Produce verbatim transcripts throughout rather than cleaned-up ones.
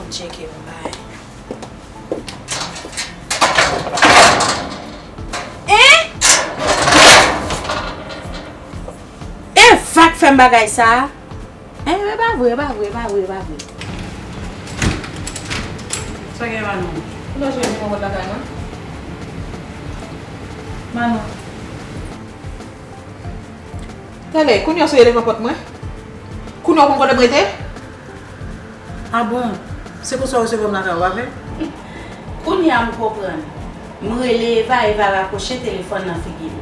Tcheke m bay. Hein? Eva k fè m bagay sa a? Hein, e pa vre, e pa vre, e pa vre, e pa vre. Sa gen, Manon? Ou pa jwenn yon pòt lakay mwen? Manon. Tande, kounye a w sou elevan pòt mwen? Kounye a w konn kote m rete? Ah bon? Se konsa w resevwa m lakay ou, pa vre? Kounye a m konprann. M rele Eva, Eva rakwoche telefòn nan figi m.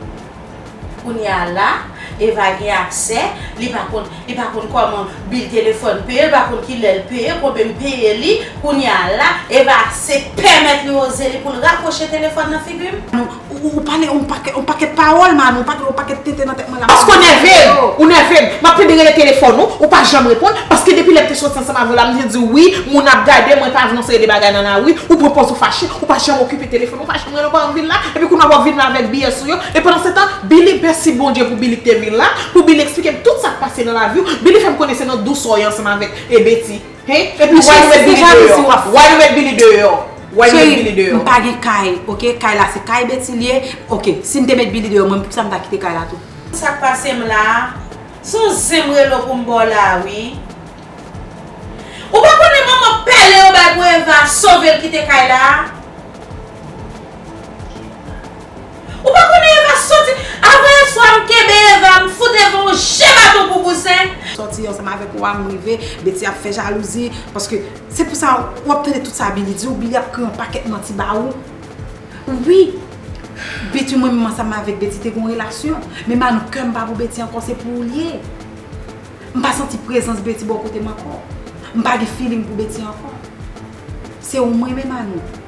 Kounye a la, Eva gen aksè, li pa konn, li pa konn kòman bil telefòn peye, li pa konn kilè l peye, konbyen m peye li. Kounye a la, Eva se pèmèt li oze li pou l rakwoche telefòn nan figi m. Ou, ou pale yon pakèt, yon pakèt pawòl, Manou, ou pale yon pakèt tenten nan tèt mwen la. Paske w nève m, ou nève m. M ap tande rele telefòn ou, ou pa janm reponn, paske depi lè m te soti ansanm avè w la, m te di w wi, moun ap gade, mwen pa vle w se de bagay nan lari, ou pran pòz ou fache, ou pa janm okipe telefòn, ou pa janm rele yon paran vin la, epi kounye a w ap vin la avèk B S ou yo, e pandan se tan, Billy, mèsi Bondye pou Billy ki te vin la, pou Billy eksplike m tout sa k pase nan lavi w, Billy fè m konnen se nan dousè w ye ansanm avèk, e, Betty. Hen? Epi why nou met Billy deyò? Why nou met Billy deyò? Why nou met Billy deyò? M pa gen kay, oke? Kay la se kay Betty l ye. Oke, si m te met Billy deyò, mwen, poukisa m ta kite kay la tou? Sa k pase m la a? Se yon zen m rele w pou m ba w la, wi. Ou pa konnen manman pèlen yo bay pou Eva sove l kite kay la a? Ou pa konnen Eva soti? Avan yèswa m kenbe Eva, m fout Eva yon je baton pou bouzen. Sòti ansanm avèk ou a, m rive, Betty ap fè jalouzi, paske se pou sa w ap tande tout sa Billy di w, Billy ap kreye yon pakèt manti ba ou. Wi, Betty, mwen menm ansanm avèk Betty te gen yon relasyon, men Manou, kè m pa pou Betty ankò, se pou ou l ye. M pa santi prezans Betty bò kote m ankò. M pa gen feeling pou Betty ankò. Se ou m renmen, Manou.